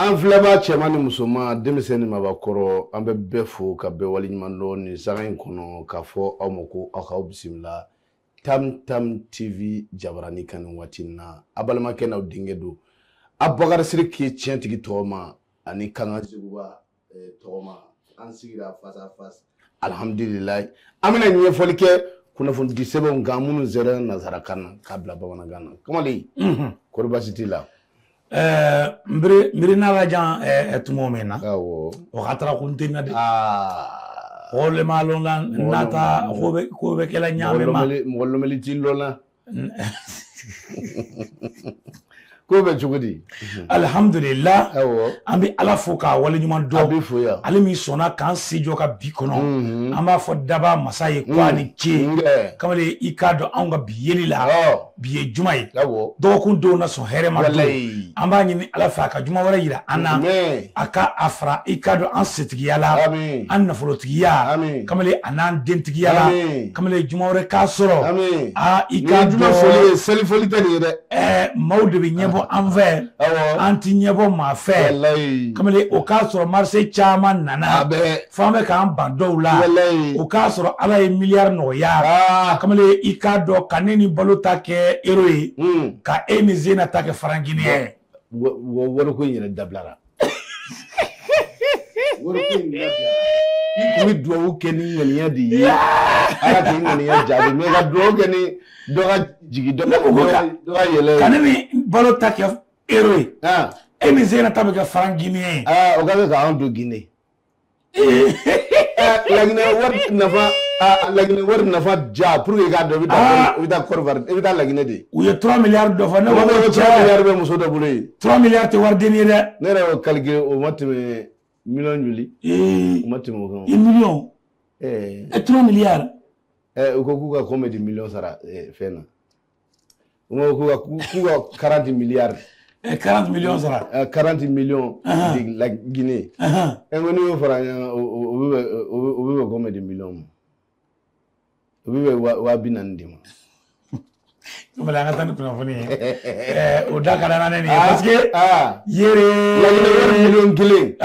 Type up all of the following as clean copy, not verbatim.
An filɛbaa cɛman ni musoman, denmisɛn ni mabakɔrɔ, an bɛ bɛɛ fo ka bɛɛ waleɲuman dɔn nin sanga in kɔnɔ, k'a fɔ aw ma ko aw k'aw bisimila Tam Tam TV jabarani kan nin waati in na. A balimakɛ n'aw denkɛ don, Abubakar Sidiki tiɲɛtigi tɔgɔma ani Kankan Seguba tɔgɔma. An sigira face à face, alhamdulilayi. An bɛna ɲɛfɔli kɛ kunnafoni sɛbɛnw kan minnu sera nansarakan na k'a bila bamanankan na. Kamalen, kɔri baasi t'i la? Nbiri n'a la jan tumo min na, o ka taara kun tɛ na de o le ma lɔn la nata ko bɛ kɛla ɲaamɛ ma. Mɔgɔ lɔmɛli t'i lɔn la. Ko bɛ cogo di? Alihamudulila, an bɛ Ala fo k'a waleɲuman dɔn. An b'i fo yan. Ale min sɔnna k'an si jɔ ka bi kɔnɔ. An b'a fɔ daba masa ye ko a ni ce. Kamalen, i k'a dɔn anw ka bi yeli la, bi ye juma ye, dɔgɔkun denw na sɔn hɛrɛ ma don. An b'a ɲini Ala fɛ a ka juma wɛrɛ yira an na, a ka a fara i k'a dɔn an setigiya la, an nafolotigiya, kamalen, a n'an dentigiya la. Kamalen, juma wɛrɛ k'a sɔrɔ aa i k'a dɔn. Juma foli ye seli foli tɛ nin ye dɛ. Maaw de bɛ ɲɛbɔ an fɛ, an ti ɲɛbɔ maa fɛ. Kamalen, o k'a sɔrɔ marché caman nana f'an bɛ k'an ban dɔw la. O k'a sɔrɔ Ala ye miliyari nɔgɔya. Kamalen, i k'a dɔn ka ne ni balo ta kɛ euro ye, ka e ni Zena ta kɛ franc guinéen. Wariko in yɛrɛ dabilara. Wariko in dabilara. I tun bɛ dugawu kɛ ni ŋaniya de ye, Ala k'i ŋaniya jaabi, mais ka dugawu kɛ ni dɔ ka jigin, dɔ ka yɛlɛ. Ka ne ni balo ta kɛ euro ye, e ni Zena ta bɛ kɛ franc guinéen ye. O ka kɛ k'an don Guinée. Laginɛ wari nafa, Laginɛ wari nafa ja, pour que i k'a dɔn, i bɛ taa Côte d'Ivoire, i bɛ taa Laginɛ de. U ye 3 milliards dɔ fɔ, ne ko 3 milliards bɛ muso dɔ bolo yen. 3 milliards tɛ wariden ye dɛ. Ne yɛrɛ y'o calculer, o ma tɛmɛ miliyɔn joli? O ma tɛmɛ o kan. I miliyɔn? 3 milliards. U ko k'u ka combien de millions sara fɛn na? U ko k'u ka 40 milliards. 40 millions sara. 40 millions de la Guinée. N ko n'i y'o fara ɲɔgɔn kan, o bɛ bɛn combien de millions ma? O bɛ bɛn 40 000 de ma. Kamalen, an ka taa ni kunnafoni ye. O da ka d'an na nin ye parce que yere. Laginɛ wari miliyɔn 1.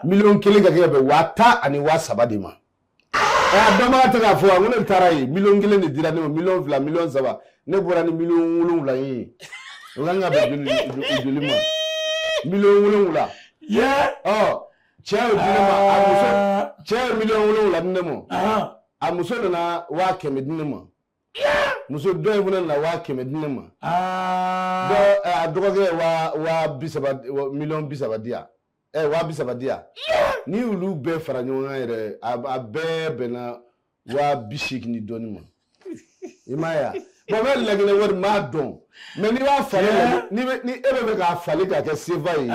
Miliyɔn 1 ka kɛ ka bɛn 10,003 de ma. A dɔnbaga tɛ k'a fɔ, ko ne taara yen, miliyɔn 1 de dira ne ma, miliyɔn 2, miliyɔn 3, ne bɔra ni miliyɔn 7 ye. O kan ka bɛn joli ma? Miliyɔn 7. Cɛ y'o di ne ma, a muso, cɛ ye miliyɔn 7 di ne ma. A muso nana 100 000 di ne ma. Muso dɔ in fana nana 100 000 di ne ma. A dɔgɔkɛ ye 30 000, miliyɔn 30 di yan. 30 000 di yan. N'i y'olu bɛɛ fara ɲɔgɔn kan yɛrɛ, a bɛɛ bɛnna 80 000 ni dɔɔnin ma. I m'a ye wa? Bon, n bɛ Laginɛ wari n b'a dɔn. Mais n'i b'a falen, ni e bɛ fɛ k'a falen k'a kɛ CFA ye, i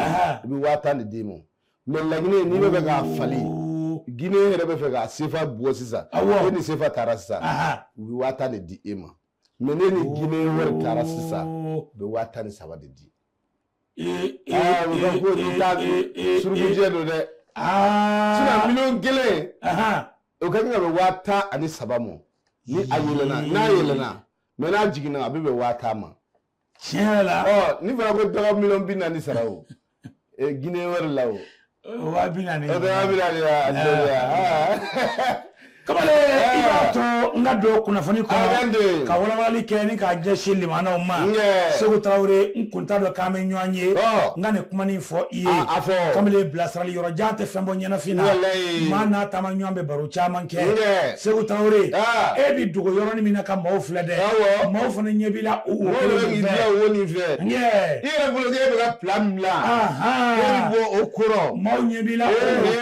bɛ 10 000 de d'i ma. Mais Laginɛ, n'i bɛ fɛ k'a falen, Guinée yɛrɛ bɛ fɛ k'a CFA bɔ sisan, e ni CFA taara sisan, u bɛ 10 000 de di e ma. Mais ne ni Guinée wari taara sisan, u bɛ 13 000 de di. U ka ko ni taa surukujɛ don dɛ. Sisan miliyɔn 1, o ka kan ka bɛn 13 000 ma ni a yɛlɛnna, n'a yɛlɛnna. Mais n'a jiginna, a bɛ bɛn 10 000 ma. Tiɲɛ yɛrɛ la. Ɔ, ni fɔra ko dɔ ka miliyɔn 40 sara o Guinée wari la o. 40 000. O tɛ 40 000 ye wa? Kamalen, i b'a to n ka don kunnafoni kɔnɔ ka walawalali kɛ ni k'a ɲɛsin limanaw ma. Segu Tarawele, n kun t'a dɔn k'an bɛ ɲɔgɔn ye, n ka nin kuma nin fɔ i ye. Kamalen, bilasirali yɔrɔ jan tɛ fɛn bɔ ɲɛnafin na. Maa n'a taama ɲɔgɔn bɛ baro caman kɛ. Segu Tarawele, e bɛ dogo yɔrɔnin min na ka maaw filɛ dɛ, maaw fana ɲɛ b'i la o wo kelen nin fɛ. I yɛrɛ bolo k'e bɛ ka plan min dilan, e bɛ bɔ o kɔrɔ. Maaw ɲɛ b'i la o wo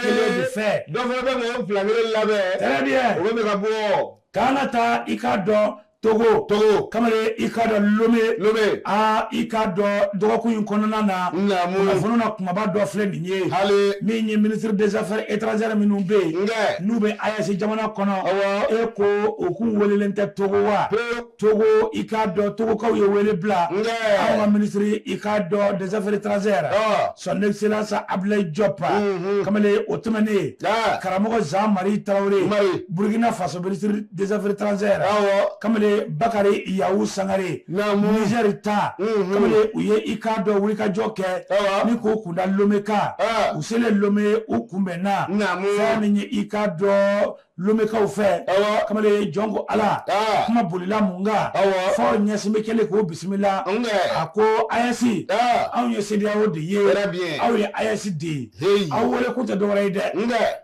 kelen de fɛ. Dɔ fana bɛ k'o plan kelen labɛn. Très bien. O bɛ ka bɔ. K'an ka taa, i k'a dɔn, Togo. Togo. Kamalen, i k'a dɔn, Lomé. Lomé. Aa, i k'a dɔn, dɔgɔkun in kɔnɔna na. Naamu. Kunnafoni na kumaba dɔ filɛ nin ye. Hali. Min ye ministre des affaires étrangères minnu bɛ yen. Nkɛ. N'u bɛ AES jamana kɔnɔ. Awɔ. E ko u k'u welelen tɛ Togo wa? Pewu. Togo, i k'a dɔn, Togokaw ye wele bila. Nkɛ. Anw ka ministre, i k'a dɔn, des affaires étrangères. Son excellence Abdoulaye Diop. Kamalen, o tɛmɛnen. Karamɔgɔ Jean Marie Traoré. Marie. Burkina Faso ministre des affaires étrangères. Awɔ. Kamalen. Kamalen Bakari Yawu Sangare Niger ta kamalen u ye i k'a dɔn wulikajɔ kɛ ni k'u kunda Lome kan u selen Lome u kunbɛnna fɛn min ye i k'a dɔn Lomekaw fɛ kamalen jɔn ko Ala kuma bolila mun kan Faure Gnassingbé kɛlen k'o bisimila a ko AES anw ye CEDEAO de ye aw ye AES de ye aw wele kun tɛ dɔwɛrɛ ye dɛ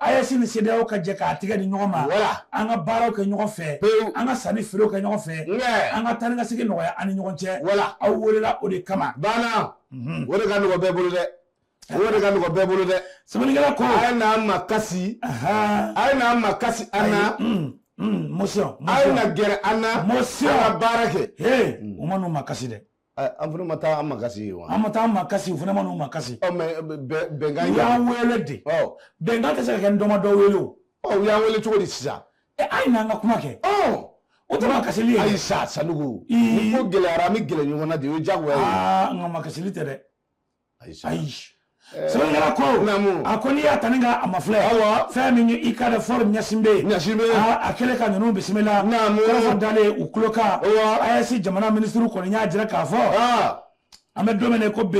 AES ni CEDEAO ka jɛ k'a tɛgɛ di ɲɔgɔn ma an ka baaraw kɛ ɲɔgɔn fɛ an ka sanni feerew kɛ ɲɔgɔn fɛ an ka taa ni ka segin nɔgɔya an ni ɲɔgɔn cɛ aw welela o de kama banna o de ka nɔgɔ bɛɛ bolo dɛ o de ka nɔgɔ bɛɛ bolo dɛ sɛbɛnnikɛla ko a ye n'an makasi a ye n'an makasi an na motion a ye na gɛrɛ an na motion an ka baara kɛ u ma n'u makasi dɛ an fana ma taa an makasi ye wa an ma taa an makasi u fana ma n'u makasi ɔ mais bɛnkan u y'an wele de bɛnkan tɛ se ka kɛ ni dɔ ma dɔ wele o ɔ u y'an wele cogo di sisan a ye n'an ka kuma kɛ o tɛ makasili ye ayi sa Sanogo ni ko gɛlɛyara an bɛ gɛrɛ ɲɔgɔn na de o ye diyagoya ye aa nka makasili tɛ dɛ ayi sɛbɛnnikɛla ko a ko n'i y'a ta ni ka a mafilɛ fɛn min ye i k'a dɔn Faure Gnassingbé a kɛlen ka ninnu bisimila kɔrɔfɔ dalen u tulo kan AES jamana minisiriw kɔni y'a jira k'a fɔ an bɛ don min na ko bi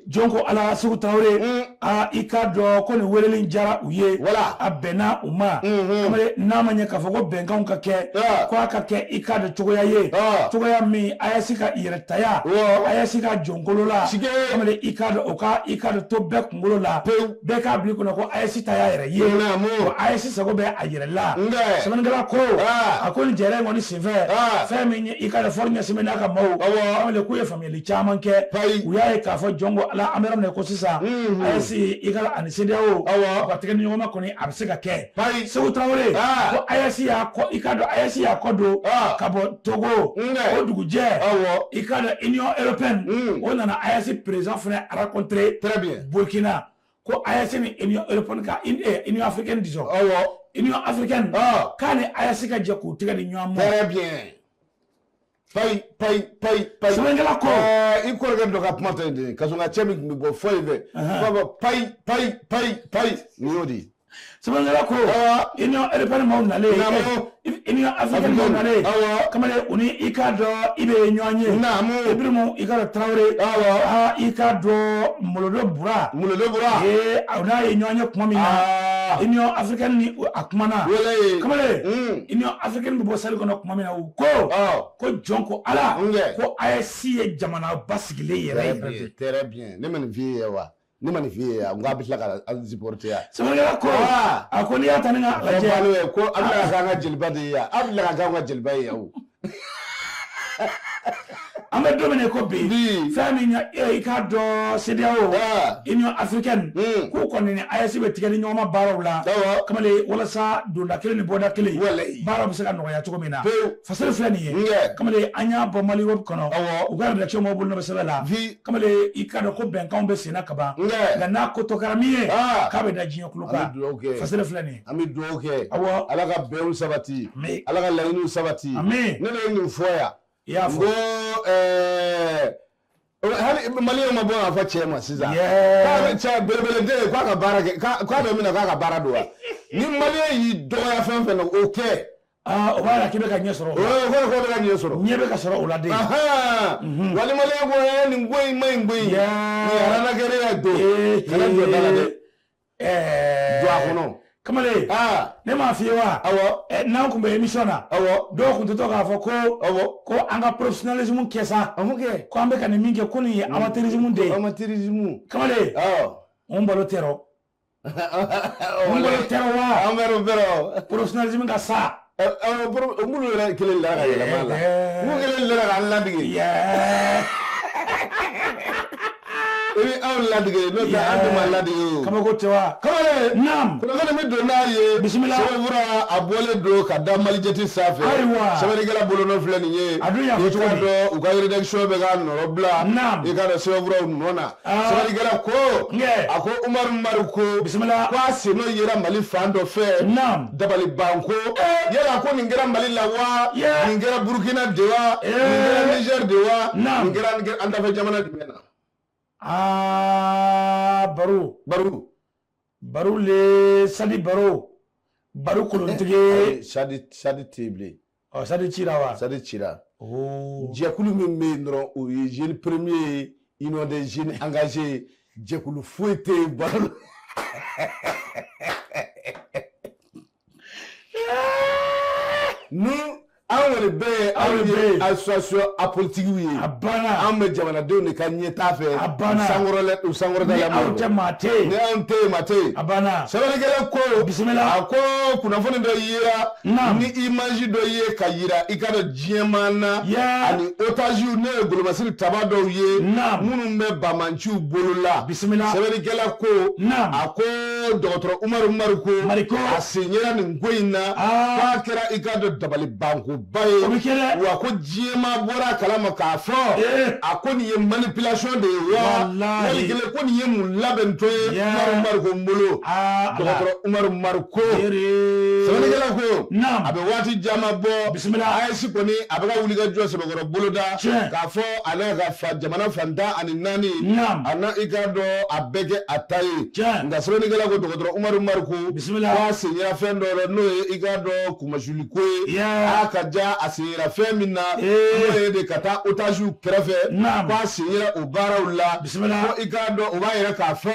jɔn ko Ala Seku Tarawele aa i k'a dɔn ko nin weleli in diyara u ye a bɛnna u ma kamalen n'a ma ɲɛ k'a fɔ ko bɛnkanw ka kɛ ko a ka kɛ i k'a dɔn cogoya ye cogoya min AES ka yɛrɛtaya AES ka jɔnkolo la kamalen i k'a dɔn o ka i k'a dɔn to bɛɛ kunkolo la bɛɛ k'a bila i kunna ko AES ta y'a yɛrɛ ye ko AES sago bɛ a yɛrɛ la sɛbɛnnikɛla ko a ko nin jɛrɛ in kɔni senfɛ fɛn min ye i k'a dɔn Faure Gnassingbé n'a ka maaw kamalen k'u ye faamuyali caman kɛ u y'a ye k'a fɔ jɔn ko Ala an bɛ yɔrɔ min na ko sisan AES i ka ani CEDEAO u ka tɛgɛ di ɲɔgɔn ma kɔni a bɛ se ka kɛ Seku Tarawele ko AES y'a kɔ i k'a dɔn AES y'a kɔ don ka bɔ Togo o dugujɛ i k'a dɔn Union européenne o nana AES président fana rencontré Burkina ko AES ni Union européenne ka Union africaine disons Union africaine k'a ni AES ka jɛ k'u tɛgɛ di ɲɔgɔn ma. Très bien. Payi payi payi payi. Sɛbɛnnikɛla ko. I kɔrɔkɛ dɔ ka kuma tɛ nin ye kasɔrɔ ka cɛ min tun bɛ bɔ fɔ yen fɛ. K'a fɔ payi payi payi payi nin y'o de ye. Sɛbɛnnikɛla ko Union européenne maaw nalen Union africaine maaw nalen kamalen u ni i k'a dɔn i bɛ ɲɔgɔn ye Ibrahim i k'a dɔn Tarawele i k'a dɔn Molodo Bura Molodo Bura u n'a ye ɲɔgɔn ye tuma min na Union africaine ni a kumana kamalen Union africaine bɛ bɔ salle kɔnɔ tuma min na u ko ko jɔn ko Ala ko AES ye jamana basigilen yɛrɛ yɛrɛ de. Très bien ne ma nin f'i ye wa. Ne ma nin f'i ye yan n ko a bɛ tila ka an supporter yan. Sɛbɛnnikɛla ko a ko n'i y'a ta ni ka lajɛ ko a bɛ tila ka k'an ka jeliba de ye yan a bɛ tila ka k'an ka jeliba ye yan o. An bɛ don min na ko bi fɛn min ye i k'a dɔn CEDEAO Union africaine k'u kɔni ni AES bɛ tigɛ ni ɲɔgɔn ma baaraw la kamalen walasa donda kelen ni bɔda kelen baaraw bɛ se ka nɔgɔya cogo min na fasiri filɛ nin ye kamalen an y'a bɔ Mali web kɔnɔ u ka rédaction maaw bolo nɔ bɛ sɛbɛn la kamalen i k'a dɔn ko bɛnkanw bɛ senna ka ban nka n'a ko tɔ kɛra min ye k'a bɛ da diɲɛ tulo kan fasiri filɛ nin ye. An bɛ dugawu kɛ Ala ka bɛnw sabati Ala ka laɲiniw sabati ne de ye nin fɔ yan. I y'a fɔ ko hali maliyɛnw ma bɔ k'a fɔ cɛ ma sisan k'a bɛ cɛ belebeleden k'a ka baara kɛ k'a bɛ min na k'a ka baara don wa ni maliyɛn y'i dɔgɔya fɛn fɛn na o kɛ. O b'a yira k'i bɛ ka ɲɛ sɔrɔ o la. O kɔrɔ k'o bɛ ka ɲɛ sɔrɔ. Ɲɛ bɛ ka sɔrɔ o la de. Wa ni maliyɛn ko nin ko in ma ɲi koyi. Nin arnaqueur ya don kana jɔ da la dɛ. Don a kɔnɔ. Kamalen ne m'a f'i ye wa n'an tun bɛ émission na dɔw tun tɛ to k'a fɔ ko ko an ka professionnalisme kɛ sa ko an bɛ ka nin min kɛ ko nin ye amateurisme de ye amateurisme kamalen n balo tɛ rɔ n balo tɛ rɔ wa an bɛrɛ bɛrɛ professionnalisme ka sa minnu yɛrɛ kelen la ka yɛlɛma la n'u kelen la k'an ladege i bɛ anw ladege n'o tɛ an tɛ maa ladege o. Kabako tɛ wa. Kamalen. Naam. Kunnafoni min don n'a ye. Bisimila. Sɛbɛnfura a bɔlen don ka da Malijɛti sanfɛ. Ayiwa. Sɛbɛnnikɛla bolonɔ filɛ nin ye. A dun y'a fɔ cogo di. I k'a dɔn u ka rédaction bɛ ka nɔrɔ bila. Naam. I k'a dɔn sɛbɛnfuraw nɔ na. Sɛbɛnnikɛla ko. A ko Umaru Mariko. Bisimila. Ko a sen nɔ yera Mali fan dɔ fɛ. Naam. Dabalibanko. Yala ko nin kɛra Mali la wa. Nin kɛra Burukina de wa. Nin kɛra Niger de wa. Naam. Nin kɛra an dafɛ jamana jumɛn na. Aa Baro Baro Baro le Sadi Baro Baro kolontigi Sadi Sadi tɛ yen bilen. Ɔ, stade cira wa? Stade cira. Jɛkulu min bɛ yen dɔrɔn, o ye Jeune Premier ye, Union des jeunes engagés. Jɛkulu foyi tɛ yen balo. Nous, anw kɔni bɛɛ ye, anw ye association apolitique ye. A banna. Anw bɛ jamanadenw de ka ɲɛtaa fɛ. A banna. Sankɔrɔla, u sankɔrɔta. Ni aw tɛ, maa tɛ yen. Ni anw tɛ yen, maa tɛ yen. A banna. Sɛbɛnnikɛla ko. Bisimila. A ko kunnafoni dɔ yera. Naam. Ni image dɔ ye ka yira i ka dɔn diɲɛmaa na. Yeah. Ani otages, n'o ye golomasiri taba dɔw ye. Naam. Minnu bɛ bamanciw bolo la. Bisimila. Sɛbɛnnikɛla ko. Naam. A ko dɔgɔtɔrɔ Umaru Mariko. Mariko. A sen yera nin ko in na. Aa. K'a kɛra i ka dɔn dabalibankoba ye. O bɛ kɛ dɛ. Wa ko diɲɛmaa bɔra a kalama k'a fɔ. Ee. A ko nin ye manipulation de ye wa. Walahi. Wali kelen ko nin ye mun labɛntɔ ye. Yeah. Umaru Mariko n bolo. Aa, Ala. Dɔgɔtɔrɔ Umaru Mariko. Yere. Sɛbɛnnikɛla ko. Naam. A bɛ waati caman bɔ. Bisimila. AES kɔni a bɛ ka wuli ka jɔ sɛbɛkɔrɔ boloda. Tiɲɛ. K'a fɔ a n'a ka fa jamana fan 14. Naam. A n'a i k'a dɔn a bɛɛ kɛ a ta ye. Tiɲɛ. Nka sɛbɛnnikɛla ko dɔgɔtɔrɔ Umaru Mariko. Bisimila. K'a sen yera fɛn dɔ la, n'o ye i k'a dɔn kunmasuuli ko ye. Yeah. A ka ja a sen yera fɛn min na. Ee. N'o ye de ka taa otages kɛrɛfɛ. Naam. K'a sen yera o baaraw la. Bisimila. Ko i k'a dɔn o b'a yira k'a fɔ.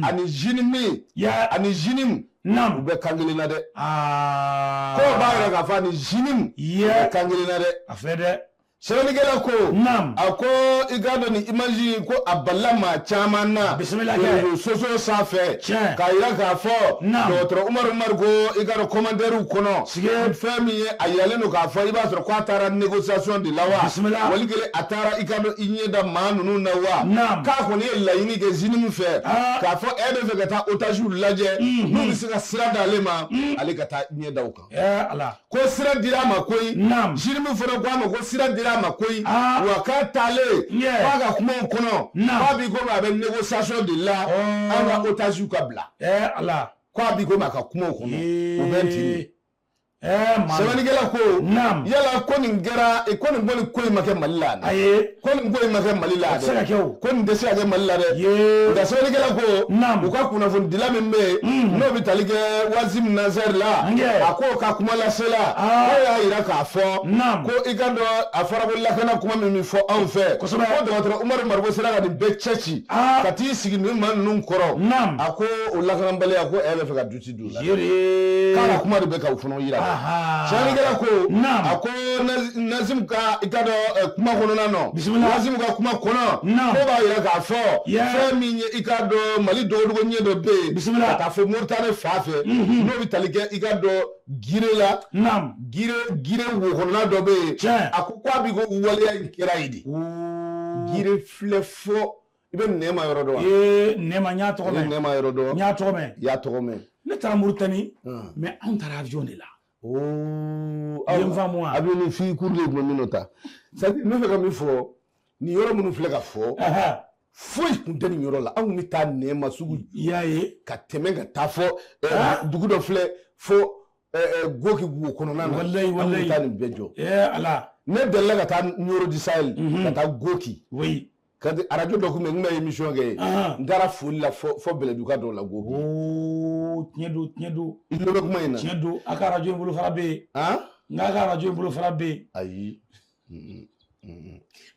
Ani JNIM. Yeah. Ani JNIM. U Naam. bɛ kan kelen na dɛ. Aa. Ko b'a yira k'a fɔ ani JNIM. U Yeah. bɛ kan kelen na dɛ. A filɛ dɛ. Sɛbɛnnikɛla ko. Naam. A ko i k'a dɔn nin image in ko a balila maa caman na. Bisimila kɛ. Réseaux sociaux sanfɛ. Tiɲɛ. K'a yira k'a fɔ. Naam. Dɔgɔtɔrɔ Umaru Mariko i k'a dɔn commentaire kɔnɔ. Sige. Fɛn min ye a yiralen don k'a fɔ i b'a sɔrɔ k'a taara négociation de la wa. Bisimila. Wali kelen a taara i k'a dɔn i ɲɛ da maa ninnu na wa. Naam. K'a kɔni ye laɲini kɛ JNIM fɛ. Ah. K'a fɔ e bɛ fɛ ka taa otages lajɛ. N'u bɛ se ka sira d'ale ma. Ale ka taa ɲɛ da o kan. Eh, Ala. Ko sira dira a ma koyi. Naam. JNIM fana ko a ma ko sira dira a ma koyi. Ah. Wa k'a taalen. Yeah. K'a ka kumaw kɔnɔ. Naam. K'a b'i komi a bɛ négociation de la. Oh. An ka otages ka bila. Eh, Ala. K'a b'i komi a ka kumaw kɔnɔ. O bɛ ten de. Eh, maa. Sɛbɛnnikɛla ko. Naam. Yala ko nin kɛra, ko nin ko nin ko in ma kɛ Mali la. Ayi. Ko nin ko in ma kɛ Mali la A tɛ se ka kɛ o. Ko nin tɛ se ka kɛ Mali la dɛ. Yee. Nka sɛbɛnnikɛla ko. Naam. U ka kunnafonidila min bɛ yen. N'o bɛ tali kɛ Wassim Nasr la. Nkɛ. A k'o ka kuma lasela. Ah. K'o y'a yira k'a fɔ. Naam. Ko i ka dɔn a fɔra ko lakana kuma min bɛ fɔ anw fɛ. Kosɛbɛ. Ko dɔgɔtɔrɔ Umaru Mariko sera ka nin bɛɛ cɛ ci. Ah. Ka t'i sigi nin maa ninnu kɔrɔ. Naam. A ko o lakanabaliya ko e bɛ fɛ ka duti don o la. Yere. K'a ka kuma de bɛ ka o fana yira. Aha. Sɛbɛnnikɛla ko. Naam. A ko Nazim ka i ka dɔn kuma kɔnɔna nɔ. Bisimila. Nazim ka kuma kɔnɔ. Naam. Ko b'a yira k'a fɔ. Yeah. Fɛn min ye i ka dɔn Mali dɔgɔdɔgɔ ɲɛ dɔ bɛ yen. Bisimila. Ka taa fo Moritani fan fɛ. N'o bɛ tali kɛ i ka dɔn Gire la. Naam. Gire wo kɔnɔna dɔ bɛ yen. Tiɲɛ. A ko k'a b'i ko waleya in kɛra yen de. Gire filɛ fɔ i bɛ Nɛma yɔrɔ dɔn wa? Ee, Nɛma, n y'a tɔgɔ I bɛ mɛn. Nɛma yɔrɔ dɔn? N y'a tɔgɔ mɛn. I y'a tɔgɔ mɛn. Ne taara Moritani, mais anw taara avion de la. Oh, I ye n faamu wa? A bɛ nin fille cour de tun bɛ minnu ta. C'est à dire n bɛ fɛ ka min fɔ, nin yɔrɔ minnu filɛ ka fɔ, Aha. foyi tun tɛ nin yɔrɔ la. Anw tun bɛ taa Nɛma sugu I y'a ye. ka tɛmɛ ka taa fɔ dugu dɔ filɛ fo Goki wo kɔnɔna na. Walayi, Anw tun bɛ walayi. taa nin bɛɛ jɔ. Eh, Ala. Ne delila ka taa Nioro du Sahel ka taa Goki. Oui. Ka di arajo dɔ tun bɛ yen, n tun bɛ émission kɛ yen. Ahan. N taara foli la fɔ Bɛlɛdugu dɔw la Goki. Oh, tiɲɛ don, tiɲɛ don. I tulo bɛ kuma in na? Tiɲɛ don. A ka arajo in bolofara bɛ yen. Han? N k'a ka arajo in bolofara bɛ yen. Ayi.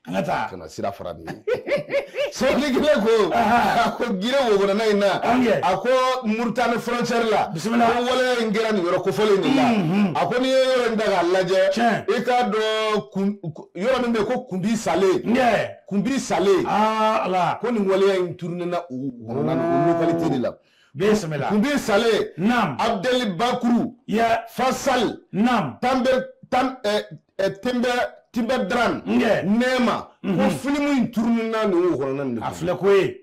An ka taa. Kana sira fara nin ye. Sɛbɛnnikɛla ko a ko Gire wo kɔnɔna in na, An kɛ. a ko Moritani frontière la, Bisimila. ko waleya in kɛra nin yɔrɔ kofɔlen de la. A ko n'i ye yɔrɔ in ta k'a lajɛ, Tiɲɛ. i k'a dɔn yɔrɔ min bɛ yen ko Kunbi Sale, Nkɛ. Kunbi Sale, Aa, Ala. ko nin waleya in tourné na o kɔnɔna na, o localité de la. Bisimila. Kunbi Sale, Naam. Abdel Bakuru, Ya. Fasal, Naam. Tambe Tam Timbe Timbe Dran, Nkɛ. Nɛma, ko filimu in tourné na nin wo kɔnɔna nin de A kɔnɔ. filɛ ko ye.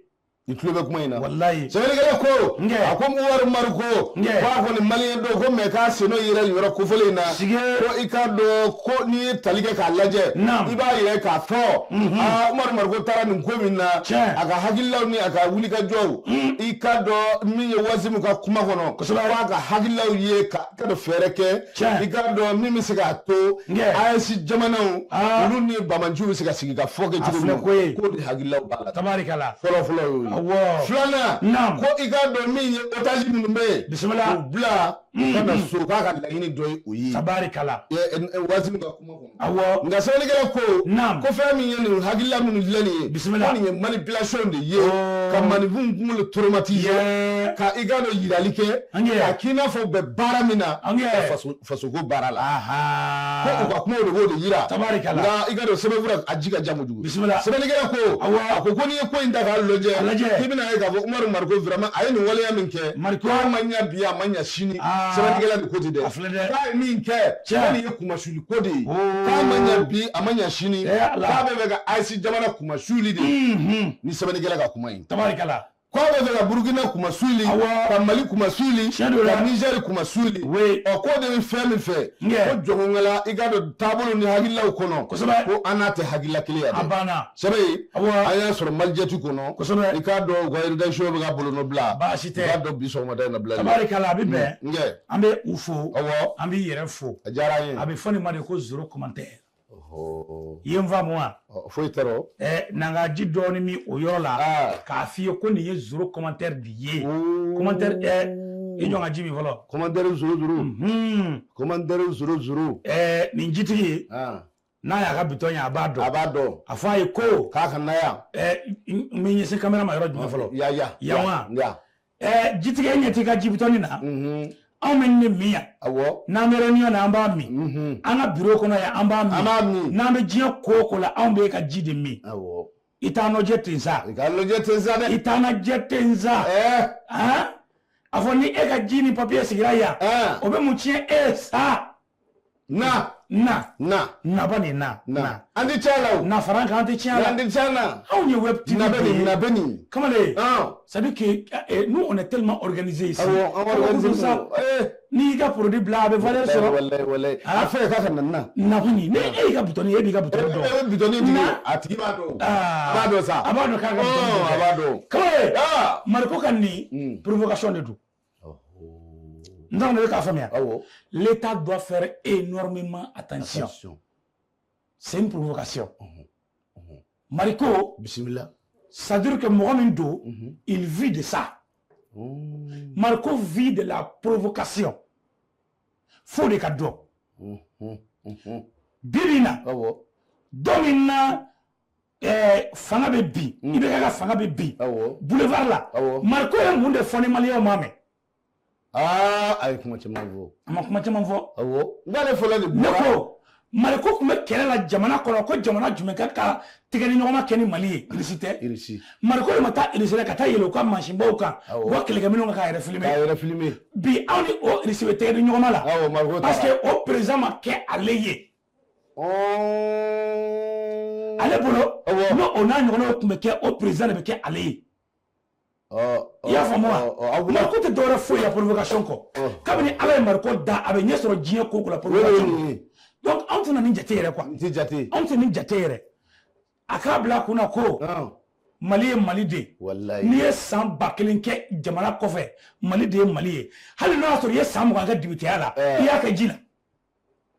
I tulo bɛ kuma in na. Walayi. Sɛbɛnnikɛla ko. Nkɛ. A ko Umaru Mariko. Nkɛ. K'a kɔni maliyɛn dɔw ko mɛ k'a sen yɛrɛ nin yɔrɔ kofɔlen in na. Sige. Ko i k'a dɔn ko n'i ye tali kɛ k'a lajɛ. Naam. I b'a yɛrɛ k'a fɔ. Aa, Umaru Mariko taara nin ko min na. Tiɲɛ. A ka hakililaw ni a ka wulikajɔw. I k'a dɔn min ye Wasimu ka kuma kɔnɔ. Kosɛbɛ. K'a ka hakililaw ye ka ka dɔn fɛɛrɛ kɛ. Tiɲɛ. I k'a dɔn min bɛ se k'a to. Nkɛ. AES jamanaw. Aa. Olu ni bamanciw bɛ se ka sigi ka fɔ kɛ A cogo min. filɛ ko ye. K'o de hakililaw b'a la. Tabarikala. Fɔlɔ fɔlɔ y'o ye. Awɔ. Filanan, Naam. ko i k'a dɔn min ye otage minnu bɛ yen, Bisimila. k'u bila u ka na so, k'a ka laɲini dɔ ye o ye. Tabarikala. Waati min ka kuma kɔnɔ. Awɔ. Nka sɛbɛnnikɛla ko, Naam. ko fɛn min ye nin hakilila minnu filɛ nin ye, Bisimila. ko nin ye manipulation de ye, Oh. ka maninfinw kunkolo traumatiser, Yeah. ka i k'a dɔn yirali kɛ, An k'a k'i n'a fɔ u bɛ baara min na, An ka fasoko baara la. Aha. Ko u ka kumaw de b'o de yira. Tabarikala. Nka i k'a dɔn sɛbɛnfura a ji ka jan kojugu. Bisimila. Sɛbɛnnikɛla ko, Awɔ. a ko n'i ye ko in ta k'a lajɛ, A lajɛ. k'i bɛna ye k'a fɔ Umaru Mariko vraiment a ye nin waleya min kɛ, Mariko. k'a ma ɲɛ bi, a ma ɲɛ sini. Ah. Sɛbɛnnikɛla de ko ten dɛ. A filɛ dɛ. K'a ye min kɛ, Tiɲɛ. ko nin ye kunmasuli ko de ye. Oh. K'a ma ɲɛ bi, a ma ɲɛ sini. Eh, Ala. K'a bɛ fɛ ka AES jamana kunmasuli de. Ni sɛbɛnnikɛla ka kuma ye. Tabarikala. K'a bɛ fɛ ka Burukina kunmasuli, Awɔ. ka Mali kunmasuli, Tiɲɛ don ka dɛ. Nizɛri kunmasuli. Oui. Ɔ, k'o de bɛ fɛn min fɛ, Nge. ko jɔnkɔnkɛla i k'a dɔn taabolo ni hakililaw kɔnɔ, Kosɛbɛ. ko an n'a tɛ hakilila kelen ye A dɛ. banna. Sɛbɛn ye, Awɔ. an y'a sɔrɔ Malijɛti kɔnɔ. Kosɛbɛ. I k'a dɔn u ka rédaction bɛ ka bolonɔ bila. Baasi tɛ. I k'a dɔn bi sɔgɔmada in na bila. Tabarikala, a bɛ bɛn. Nge. An bɛ u fo. Awɔ. An b'i yɛrɛ fo. A diyara an ye. A bɛ fɔ nin ma de ko zéro commentaire. Ɔhɔ. I ye n faamu wa? Ɔ, foyi tɛ rɔ. Na n ka ji dɔɔni min o yɔrɔ la, Ah. k'a f'i ye ko nin ye zéro commentaire de ye. Ouh. Commentaire, i jɔ n ka ji min fɔlɔ. Commentaire zéro zéro. Commentaire zéro zéro. Nin jitigi, Ah. n'a y'a ka bitɔn ye, a b'a dɔn. A b'a dɔn. A fɔ a ye ko, K'a ka na yan. N bɛ ɲɛsin caméra ma yɔrɔ jumɛn fɔlɔ? Ya ya. Yan wa? Ya. Jitigi, e ɲɛ t'i ka ji bitɔni na? Anw bɛ nin de min yan. Awɔ. N'an bɛ réunion na, an b'a min. An ka bureau kɔnɔ yan, an b'a min. An b'a min. N'an bɛ diɲɛ ko o ko la, anw b'e ka ji de min. Awɔ. I t'an lajɛ ten sa. I k'a lajɛ ten sa dɛ. I t'an lajɛ ten sa. Han? A fɔ ni e ka ji ni papier sigira yan, o bɛ mun tiɲɛ e ye sa? Na. Na. Na. Na ba nin na. Na. An tɛ tiɲɛ la o. Na fara an kan, an tɛ tiɲɛ la. An tɛ tiɲɛ la. Anw ye web TV Na bɛ nin, de ye. na bɛ nin. Kamalen. Ah. C'est-à-dire que nous, on est tellement organisés ici. Awɔ, an organisé Sa. don. Eh. N'i y'i ka produit bila, a bɛ valeur sɔrɔ. Walayi, walayi. A fɛ k'a ka na na. Na kɔni, ni e y'i ka bitɔni, e b'i ka bitɔni dɔn. E bɛ bitɔni tigi, Na. a tigi b'a dɔn. Ah. A b'a dɔn sa. A b'a dɔn k'a ka bitɔni Ɔn, dɔn. a b'a dɔn. Kamalen. Ah. Mariko ka nin provocation de don. N t'a dɔn ne bɛ k'a faamuya. Awɔ. L'État doit faire énormément attention. Attention. C'est une provocation. Mariko, Bismillah. c'est-à-dire que mɔgɔ min don, il vit de ça. Mariko vit de la provocation. Fo de ka dɔn. Bi bi in na, Awɔ. don min na fanga bɛ bin, IBK ka fanga bɛ bin, Awɔ. boulevard la, Awɔ. Mariko ye mun de fɔ ni maliyɛnw m'a mɛn? Aa, a ye kuma caman fɔ. A ma kuma caman fɔ. Awɔ. N k'ale fɔlɔ de Ne bɔra. ko Mariko tun bɛ kɛlɛ la jamana kɔnɔ ko jamana jumɛn ka ka tigɛ ni ɲɔgɔn ma kɛ ni Mali ye, Irisi tɛ. Irisi. Mariko de ma taa Irisi la ka taa yɛlɛ u ka mansinbaw kan, Awɔ. u ka kɛlɛkɛminɛnw kan k'a yɛrɛ filmer. K'a yɛrɛ filmer. Bi anw ni o Irisi bɛ tɛgɛ di ɲɔgɔn ma la. Awɔ, Mariko parce taara. que o président ma kɛ ale ye. Ɔɔ. Ale bolo, Awɔ. n'o o n'a ɲɔgɔnnaw tun bɛ kɛ, o président de bɛ kɛ ale ye. Ɔ, I y'a faamu ɔ, wa? aw bolo. Mariko tɛ dɔwɛrɛ foyi la provocation kɔ. Kabini Ala ye Mariko da, a bɛ ɲɛ sɔrɔ diɲɛ ko o ko la O de ye provocation. nin ye. Donc anw tɛna nin jate yɛrɛ quoi. N tɛ jate. Anw tɛ nin jate yɛrɛ. A k'a bila a kunna ko Mali ye Mali de ye. Walayi. N'i ye san 1000 kɛ jamana kɔfɛ, Mali de ye Mali ye. Hali n'o y'a sɔrɔ i ye san 20 kɛ dibiteya la, i y'a kɛ ji la.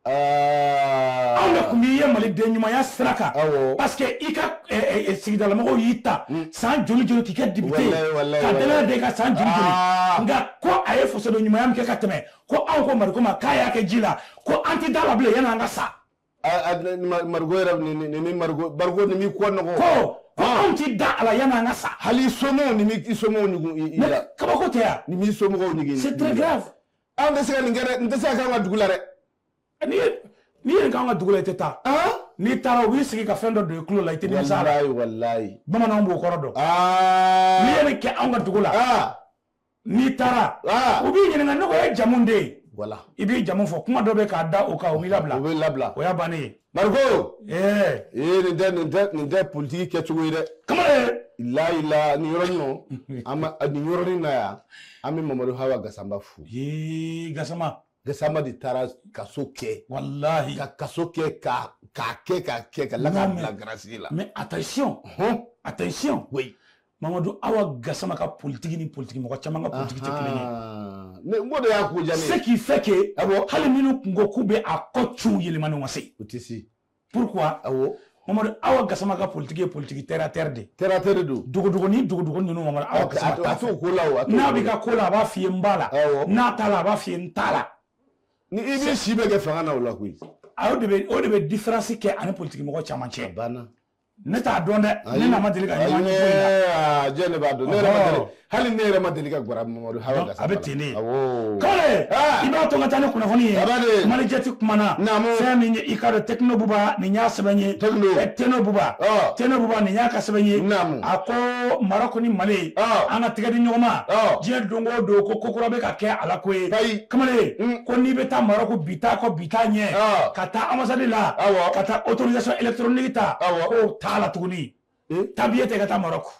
Anw de tun b'i ye maliden ɲumanya sira kan. Awɔ. Parce que i ka sigidalamɔgɔw y'i ta san joli joli k'i kɛ député ye. Walayi, walayi, Ka walayi. danaya da i kan san joli joli. Ah. Nka ko a ye fasoden ɲumanya min kɛ ka tɛmɛ, ko anw ko Mariko ma k'a y'a kɛ ji la, ko an tɛ da la bilen yanni an ka sa. Mariko yɛrɛ ni Mariko, Mariko ni m'i kɔ nɔgɔ. Ko anw tɛ da a la yanni an ka sa. Hali somɔgɔw ni m'i somɔgɔw ɲugun i la. Kabako tɛ yan. Ni m'i somɔgɔw ɲugun. C'est très grave. Anw tɛ se ka nin kɛ dɛ, n tɛ se ka k'an ka dugu la dɛ. N'i ye nin k'an ka dugu la, i tɛ taa. N'i taara, u b'i sigi ka fɛn dɔ don i tulo la, i tɛ nimisa a la. Walayi, walayi. Bamananw b'o kɔrɔ dɔn. N'i ye nin kɛ anw ka dugu la, n'i taara, u b'i ɲininka ne ko e jamu de ye. Voilà. I b'i jamu fɔ, kuma dɔ bɛ k'a da o kan, o b'i labila. O b'i labila. O y'a bannen ye. Mariko. Ɛɛ. Ee, nin tɛ politiki kɛcogo ye dɛ. Kamalen. Layi nin yɔrɔnin nɔ, an ma nin yɔrɔnin na yan, an bɛ Mamadu Hawa Gasamba fo. Yee, Gasama. Gasamba de taara kaso kɛ. Walahi. Ka kaso kɛ k'a kɛ k'a kɛ ka la k'a bila garasi la. Mais attention. Attention. Oui. Mamadu Awa Gasama ka politique ni politique mɔgɔ caman ka politique tɛ kelen ye. Ne n ko de y'a ko diya ne ye. Ce qui fait que hali minnu kun ko k'u bɛ a kɔ cun yɛlɛmani ma se. U tɛ se. Pourquoi? Awɔ. Mamadu Awa Gasama ka politique ye politique terre à terre de. Terre à terre don. Dogodogo ni dogodogo ninnu, Mamadu Awa Gasama t'a fɛ. A t'o ko la o. N'a b'i ka ko la, a b'a f'i ye n b'a la. N'a t'a la, a b'a f'i ye n t'a la. Ni i b'i si bɛɛ kɛ fanga na o la koyi. O de bɛ différence kɛ ani politique mɔgɔ caman cɛ. A banna. Ne t'a dɔn dɛ, ne n'a ma deli ka ɲɔgɔn ye foyi la. Jɛn ne b'a dɔn, ne yɛrɛ ma deli, hali ne yɛrɛ ma deli ka gwara Mamadu Hawa Gasama. A bɛ ten de. Kɔle, i b'a to n ka taa ni kunnafoni ye. Malijɛti kumana. Fɛn min ye, i ka dɔn, Techno Buba nin y'a sɛbɛn ye. Techno Buba. Techno Buba nin y'a ka sɛbɛn ye. A ko Marɔku ni Mali, an ka tɛgɛ di ɲɔgɔn ma. Diɲɛ don o don ko ko kura bɛ ka kɛ a la ko ye. Kamalen, ko n'i bɛ taa Marɔku bi taa kɔ bi taa ɲɛ. Ka taa ambassade la. Ka taa autorisation électronique ta. K'o t'a la tuguni. Taa billet tɛ ka taa Marɔku.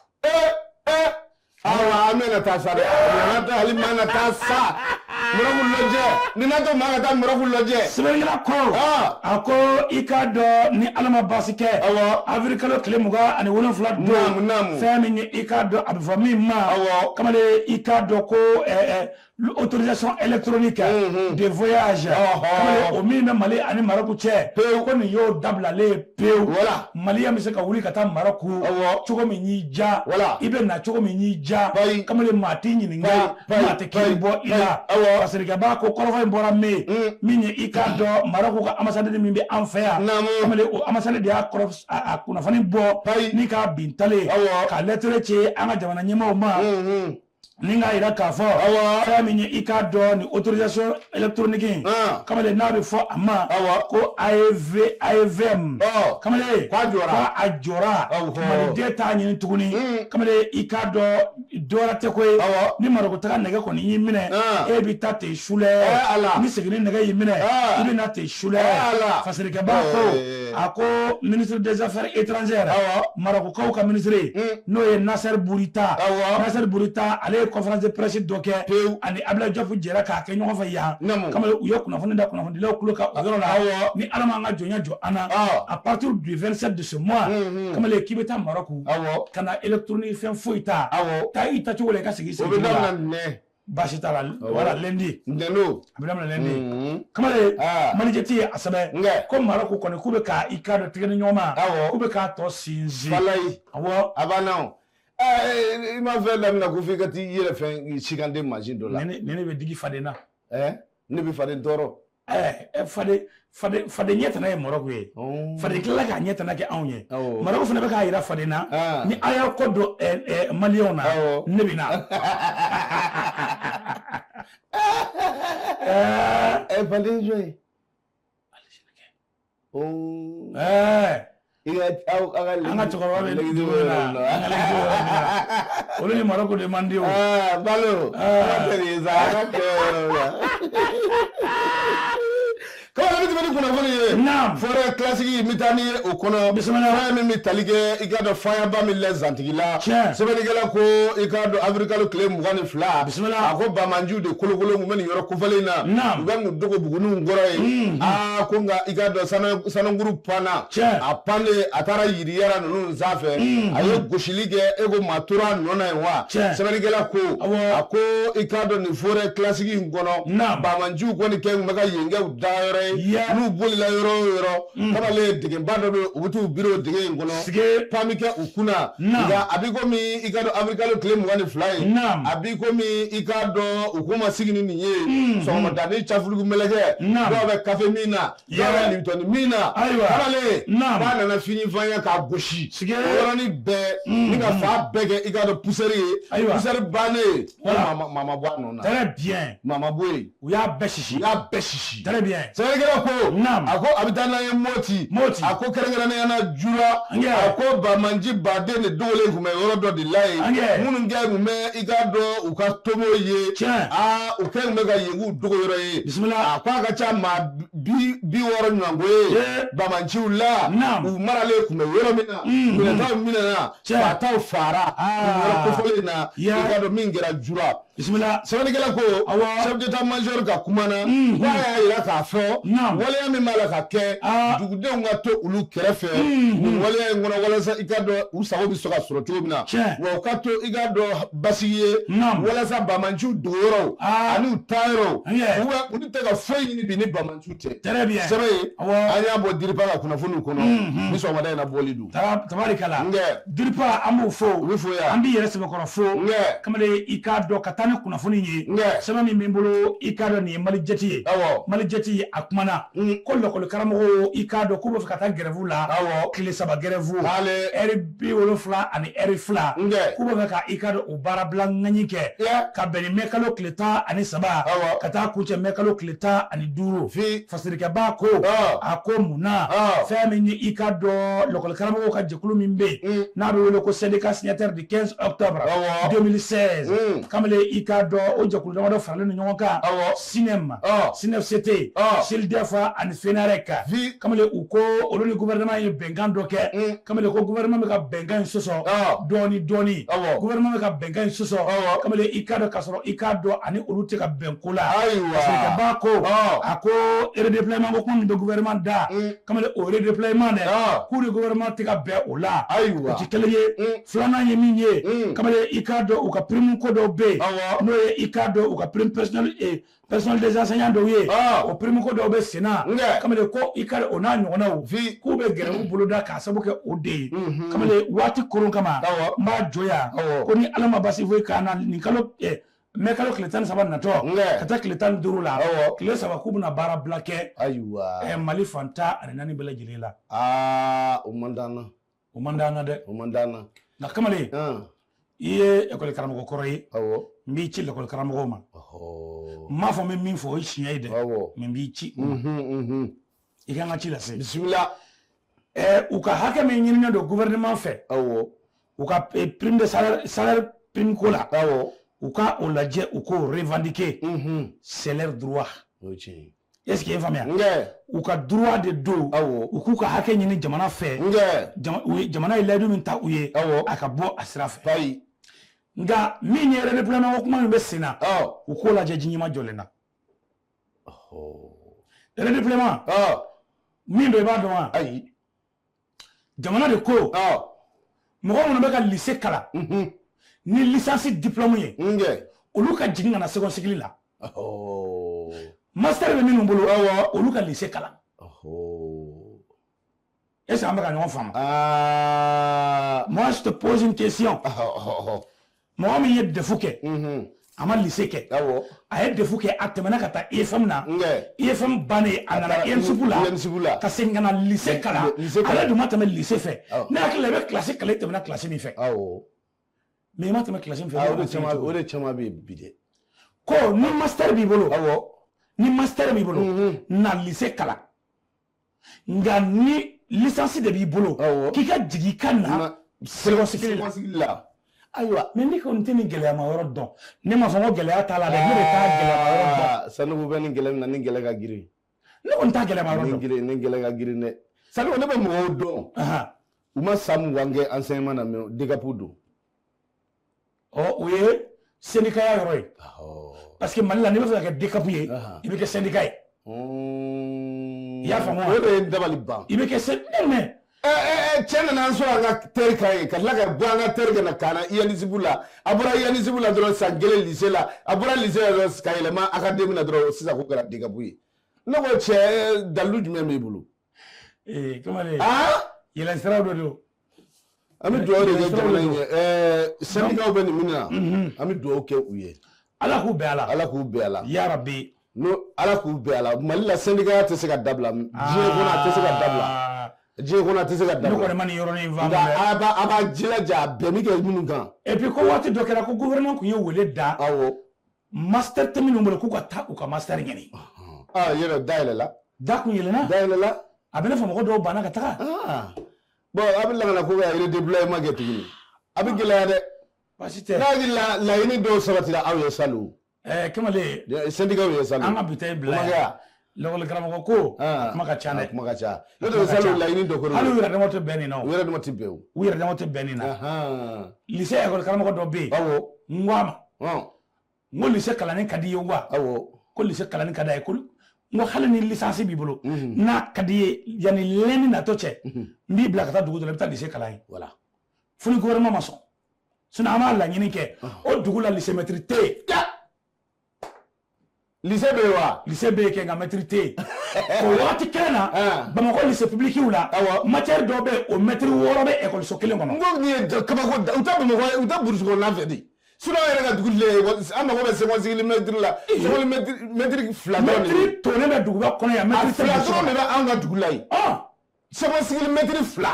Awa, an bɛna taa sa dɛ, an taa hali maa na taa sa Marɔku lajɛ, ni n'a to maa ka taa Marɔku lajɛ. Sɛbɛnnikɛla ko, a ko i k'a dɔn, ni Ala ma baasi kɛ, avril kalo tile 27 don, fɛn min ye, i k'a dɔn, a bɛ fɔ min ma, kamalen, i k'a dɔn ko autorisation électronique de voyage, kamalen, o min bɛ Mali ani Marɔku cɛ, ko nin y'o dabilalen pewu. Maliyɛn bɛ se ka wuli ka taa Marɔku cogo min y'i diya, i bɛ na cogo min y'i diya, kamalen, maa t'i ɲininka, maa tɛ kiiri bɔ i la. Parce que b'a ko kɔrɔfɔ in bɔra min min ye, i k'a dɔn, Marɔku ka ambassade min bɛ an fɛ yan, kamalen, o ambassade de y'a kɔrɔ a kunnafoni bɔ ni k'a bin talen ka lettre ci an ka jamana ɲɛmaaw ma, ni k'a yira k'a fɔ fɛn min ye, i k'a dɔn, ni autorisation électronique in, kamalen, n'a bɛ fɔ a ma ko AEV AEVM, kamalen, k'a jɔra, a jɔra, maliden t'a ɲini tuguni. Kamalen, i k'a dɔn, dɔwɛrɛ tɛ ko ye, ni Marɔku taga nɛgɛ kɔni y'i minɛ, e bɛ taa ten sulɛ, ni seginni nɛgɛ y'i minɛ, i bɛ na ten sulɛ. Fasirikɛba ko, a ko ministre des Affaires étrangères, Marɔkukaw ka ministre, n'o ye Nasser Bourita. Nasser Bourita, ale ye conférence de presse dɔ kɛ, ani Abdoulaye Diop jɛra k'a kɛ ɲɔgɔn fɛ yan. Kamalen, u ye kunnafoni da kunnafonidilaw tulo kan o yɔrɔ la. Ni Ala m'an ka jɔnya jɔ an na, à partir du 27 de ce mois, kamalen, k'i bɛ taa Marɔku, ka na électronique fɛn foyi ta, taa i tacogo la, i ka segin i segin cogo la. O bɛ daminɛ. Baasi t'a la, voilà, lundi. Ntɛnɛn. A bɛ daminɛ lundi. Kamalen, Malijɛti ye a sɛbɛn ko Marɔku kɔni k'u bɛ ka i ka dɔn tigɛ ni ɲɔgɔn ma, k'u bɛ k'a tɔ sinsin. Walayi. Awɔ. A banna o. I ma fɛn daminɛ ko f'i ka t'i yɛrɛ fɛn sikanden mansin dɔ la. Ne bɛ digi faden na. Ne bɛ faden tɔɔrɔ. Faden faden faden ɲɛ tana ye Marɔku ye. Faden tilala k'a ɲɛ tana kɛ anw ye. Marɔku fana bɛ k'a yira faden na, ni a y'aw kɔ don maliyɛnw na, ne bɛ na. Faden jɔn ye? I ka aw ka An ka cɛkɔrɔba bɛ dugu in na, an ka lɛkisi yɔrɔ min na, olu ni Marɔku de man di o. Balo, ala tɛ nin ye sa, an ka kɛ yɔrɔ la. Kaba, bɛ tɛmɛ ni kunnafoni ye. Forêt classique, n bɛ taa ni ye o kɔnɔ. Bisimila. Fɛn min bɛ tali kɛ, i k'a dɔn, fayaba min lɛ zantigi la. Sɛbɛnnikɛla ko, i k'a dɔn, avril kalo tile 22. Bisimila. A ko bamanjiw de kolokolo kun bɛ nin yɔrɔ kofɔlen in na. U bɛ mun dogo buguniw kɔrɔ ye. Aa, ko nka i k'a dɔn, sanunkuru panna. A pannen, a taara yiriyara ninnu sanfɛ. A ye gosili kɛ, e ko maa tora a nɔ na yen wa? Sɛbɛnnikɛla ko, a ko i k'a dɔn, nin forêt classique in kɔnɔ. Bamanjiw kɔni kɛ kun bɛ ka yen kɛ u dagayɔrɔ ye. N'u bolila yɔrɔ o yɔrɔ, kamalen, degeba dɔ bɛ, u bɛ t'u biri o dege in kɔnɔ, pan bɛ kɛ u kunna. Nka a b'i komi, i ka dɔn, avril kalo tile 22 ye, a b'i komi, i k'a dɔn, u k'u ma sigi ni nin ye. Sɔgɔmadanin cafurugu mɛlɛkɛ, dɔw bɛ kafe min na, dɔw bɛ Lipton min na. Kamalen, k'a nana fini fanya k'a gosi o yɔrɔnin bɛɛ, ni ka fa bɛɛ kɛ, i k'a dɔn, poussière ye. Poussière bannen, maa ma bɔ a nɔ na. Très bien. Maa ma bɔ yen. U y'a bɛɛ sisi. U y'a bɛɛ sisi. Très bien. Sɛbɛnnikɛla ko, a ko a bɛ taa n'an ye Moti. Moti. A ko kɛrɛnkɛrɛnnenya la Jura. A ko bamanji baden de dogolen tun bɛ yɔrɔ dɔ de la yen. Minnu kɛ tun bɛ, i k'a dɔn, u ka tomo ye. Aa, u kɛ tun bɛ ka yen k'u dogo yɔrɔ ye. Bisimila. A ko a ka ca maa 60 ɲɔgɔnko ye. Bamanciw la. U maralen tun bɛ yɔrɔ min na. Minɛtaw minɛna. Fataw fara. Nin yɔrɔ kofɔlen in na. I k'a dɔn min kɛra Jura. Bisimila. Sɛbɛnnikɛla ko, Awɔ. Chef d'état major ka kuma na, ko a y'a yira k'a fɔ waleya min b'a la ka kɛ, dugudenw ka to olu kɛrɛfɛ nin waleya in kɔnɔ, walasa i ka dɔn u sago bɛ se ka sɔrɔ cogo min na, wa u ka to i ka dɔn basigi ye, walasa bamanciw dogoyɔrɔw ani u taayɔrɔw, olu tɛ ka foyi ɲini bi ni bamanciw tɛ. Très bien. Sɛbɛn ye, an y'a bɔ DIRPA ka kunnafoniw kɔnɔ ni sɔgɔmada in na bɔli don. Tabarikala. DIRPA, an b'o fo. U bɛ fo yan. An b'i yɛrɛ sɛbɛkɔrɔ fo. Kamalen, i k'a dɔn ka taa ni kunnafoni ye. Sɛbɛn min bɛ n bolo, i k'a dɔn nin ye Mali Jɛti ye. Mali Jɛti a kumana ko lɔkɔli karamɔgɔw, i k'a dɔn k'u bɛ fɛ ka taa grève la. Tile 3 grève. Ɛri 70 ani ɛri 2. K'u bɛ fɛ ka i k'a dɔn o baarabila ŋaɲi kɛ. Ka bɛn ni mɛ kalo tile 13. Ka taa kuncɛ mɛ kalo tile 15. Fasirikɛba ko, a ko mun na fɛn min ye i k'a dɔn lɔkɔli karamɔgɔw ka jɛkulu min bɛ yen n'a bɛ wele ko syndicat signataire du 15 octobre 2016. Kamalen, i k'a dɔn o jɛkulu damadɔ faralen don ɲɔgɔn kan. SYNEM, SYNEFCT, SYLDEF ani FENAREC. Kamalen, u ko olu ni gouvernement ye bɛnkan dɔ kɛ. Kamalen, ko gouvernement bɛ ka bɛnkan in sɔsɔ dɔɔni dɔɔni. Gouvernement bɛ ka bɛnkan in sɔsɔ. Kamalen, i k'a dɔn k'a sɔrɔ i k'a dɔn ani olu tɛ ka bɛn ko la. Fasirikɛba ko, a ko redéploiement ko kuma min bɛ gouvernement da. Kamalen, o redéploiement dɛ, k'u ni gouvernement tɛ ka bɛn o la. O tɛ kelen ye. Filanan ye min ye, kamalen, i k'a dɔn u ka prime ko dɔw bɛ yen, n'o ye i k'a dɔn u ka prime personnel des enseignants dɔw ye, o prime ko dɔw bɛ sen na. Kamalen, ko i ka o n'a ɲɔgɔnnaw, k'u bɛ grève boloda k'a sababu kɛ o de ye. Kamalen, waati koron kama, n b'a jɔ yan ko ni Ala ma basi foyi k'an na, nin kalo mɛ kalo tile 13 natɔ ka taa tile 15 la, tile 3, k'u bɛna baara bila kɛ. Mali fan 14 bɛɛ lajɛlen la. O man d'an na. O man d'an na dɛ. O man d'an na. Nka kamalen, i ye ekɔli karamɔgɔ kɔrɔ ye, n b'i ci lekɔli karamɔgɔw ma. N m'a fɔ n bɛ min fɔ o ye tiɲɛ ye dɛ, mais n b'i ci u ma. I kan ka ci lase. Bisimila. U ka hakɛ min ɲininen don gouvernement fɛ, u ka prime de salaire prime ko la, u ka o lajɛ, u k'o revendiquer. C'est leur droit. Est ce que i ye faamuya? U ka droit de don. U k'u ka hakɛ ɲini jamana fɛ. Jamana ye layidu min ta u ye, a ka bɔ a sira fɛ. Nka min ye redéploiement ko kuma min bɛ sen na, u k'o lajɛ ji ɲuman jɔlen na. Redéploiement min don, i b'a dɔn wa? Ayi. Jamana de ko mɔgɔ minnu bɛ ka lycée kalan ni licence diplôme ye, olu ka jigin ka na second cycle la. Master bɛ minnu bolo, olu ka lycée kalan. Est-ce que an bɛ ka ɲɔgɔn faamu? Moi, je te pose une question. Mɔgɔ min ye DEF kɛ, a ma lycée kɛ, a ye DEF kɛ, a tɛmɛna ka taa IFM na, IFM bannen, a nana ENSUP la, ka segin ka na lycée kalan, ale dun ma tɛmɛ lycée fɛ. Ne hakili la, i bɛ classe kalan, i tɛmɛna classe min fɛ. Mais i ma tɛmɛ classe min fɛ. O de caman bɛ yen bi dɛ. Ko ni master b'i bolo, ni master b'i bolo, na lycée kalan. Nka ni licence de b'i bolo, k'i ka jigin i ka na second cycle la. Ayiwa, mais ne kɔni tɛ nin gɛlɛyama yɔrɔ dɔn. Ne m'a fɔ ko gɛlɛya t'a la dɛ, ne de t'a gɛlɛyama yɔrɔ dɔn. Sanogo bɛ nin gɛlɛya min na, ni gɛlɛya ka girin. Ne kɔni t'a gɛlɛyama yɔrɔ dɔn. Ni gɛlɛya ka girin dɛ. Sanogo, ne bɛ mɔgɔw dɔn. U ma san 20 kɛ enseignement na, mais DCAP don. Ɔ, o ye syndicat ya yɔrɔ ye. Parce que Mali la, n'i bɛ fɛ ka kɛ DCAP ye, i bɛ kɛ syndicat ye. I y'a faamu wa? O de ye n dabali ban. I bɛ kɛ syndicat mais. Cɛ nana an sɔrɔ an ka terre kan yen, ka tila ka bɔ an ka terre kan ka na INSIB la. A bɔra INSIB la dɔrɔn, san kelen lycée la, a bɔra lycée la dɔrɔn ka yɛlɛma académie na dɔrɔn, sisan ko kɛra DCAP ye. Ne ko cɛ, dalilu jumɛn b'i bolo? Kamalen. Yɛlɛn siraw dɔ don. An bɛ dugawu de kɛ jamana in ye. Syndicats bɛ nin min na, an bɛ dugawu kɛ u ye. Ala k'u bɛn a la. Ala k'u bɛn a la. Ya Rabbi. N'o Ala k'u bɛn a la. Mali la, syndicat tɛ se ka dabila. Diɲɛ kɔnɔ, a tɛ se ka dabila. Diɲɛ kɔnɔ, a tɛ se ka dabila. Ne kɔni ma nin yɔrɔnin faamu dɛ. Nka a b'a jilaja a bɛn bɛ kɛ minnu kan. Et puis ko waati dɔ kɛra ko gouvernement tun ye wele da. Master tɛ minnu bolo, k'u ka taa u ka master ɲini. Yɔrɔ da yɛlɛla. Da kun yɛlɛnna. Da yɛlɛla. A bɛ ne fɔ mɔgɔ dɔw banna ka taga. Bon, a bɛ lakana ko ka redéploiement kɛ tuguni. A bɛ gɛlɛya dɛ. Baasi tɛ. N'a hakili la laɲini dɔw sabatira aw ye salon. Kamalen. Syndicat ye salon. An ka bi ta in bila yan. Lakɔli karamɔgɔ ko kuma ka ca dɛ. Kuma ka ca. N'o tɛ salon laɲini dɔ kɔrɔ. Hali u yɛrɛ dama tɛ bɛn nin na o. U yɛrɛ dama tɛ bɛn o. U yɛrɛ dama tɛ bɛn nin na. Lycée ekɔli karamɔgɔ dɔ bɛ yen. N ko a ma. N ko lycée kalanni ka di i ye wa? Awɔ. Ko lycée kalanni ka d'a ye. Ko n ko hali ni licence b'i bolo, n'a ka di i ye, yanni lundi natɔ cɛ, n b'i bila ka taa dugu dɔ la, i bɛ taa lycée kalan yen. Voilà. Fo ni gouvernement ma sɔn, sinon an b'a laɲini kɛ. O dugu la, lycée maître tɛ yen. Lycée bɛ yen wa? Lycée bɛ yen kɛ, nka maître tɛ yen. O wagati kelen na, Bamakɔ lycée public la, matière dɔw bɛ yen, o maître 6 bɛ école kelen kɔnɔ. N ko nin ye kabako, u tɛ Bamakɔ, u tɛ brousse kɔnɔna fɛ de. Sinon an yɛrɛ ka dugu le, an mago bɛ seconde cycle maître la, seconde maître 2 dɔrɔn de. Maître tonnen bɛ duguba kɔnɔ yan, maître tɛ. 2 dɔrɔn de bɛ an ka dugu la yen. Seconde cycle maître 2,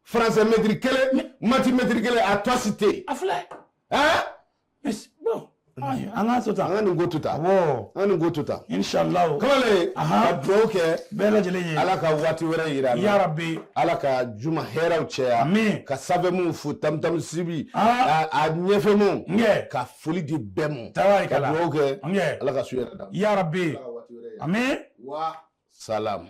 français maître 1, maths maître 1, a tɔ si tɛ yen. A filɛ. Mais bon, an k'a to tan. An ka nin ko to tan. Awɔ. An ka nin ko to tan. Inshallah. Kamalen, ka dugawu kɛ bɛɛ lajɛlen ye. Ala ka waati wɛrɛ yira an na. Ya Rabbi. Ala ka juma hɛrɛw caya. Amin. Ka sanfɛmɔgɔw fo, Tamtam Sibi. A ɲɛfɛmɔgɔw. Ngɛ. Ka foli di bɛɛ ma. Tabarikala. Ka dugawu kɛ. Ngɛ. Ala ka su hɛrɛ d'an ma. Ya Rabbi. Ala ka waati wɛrɛ yira. Amin. Wa salam.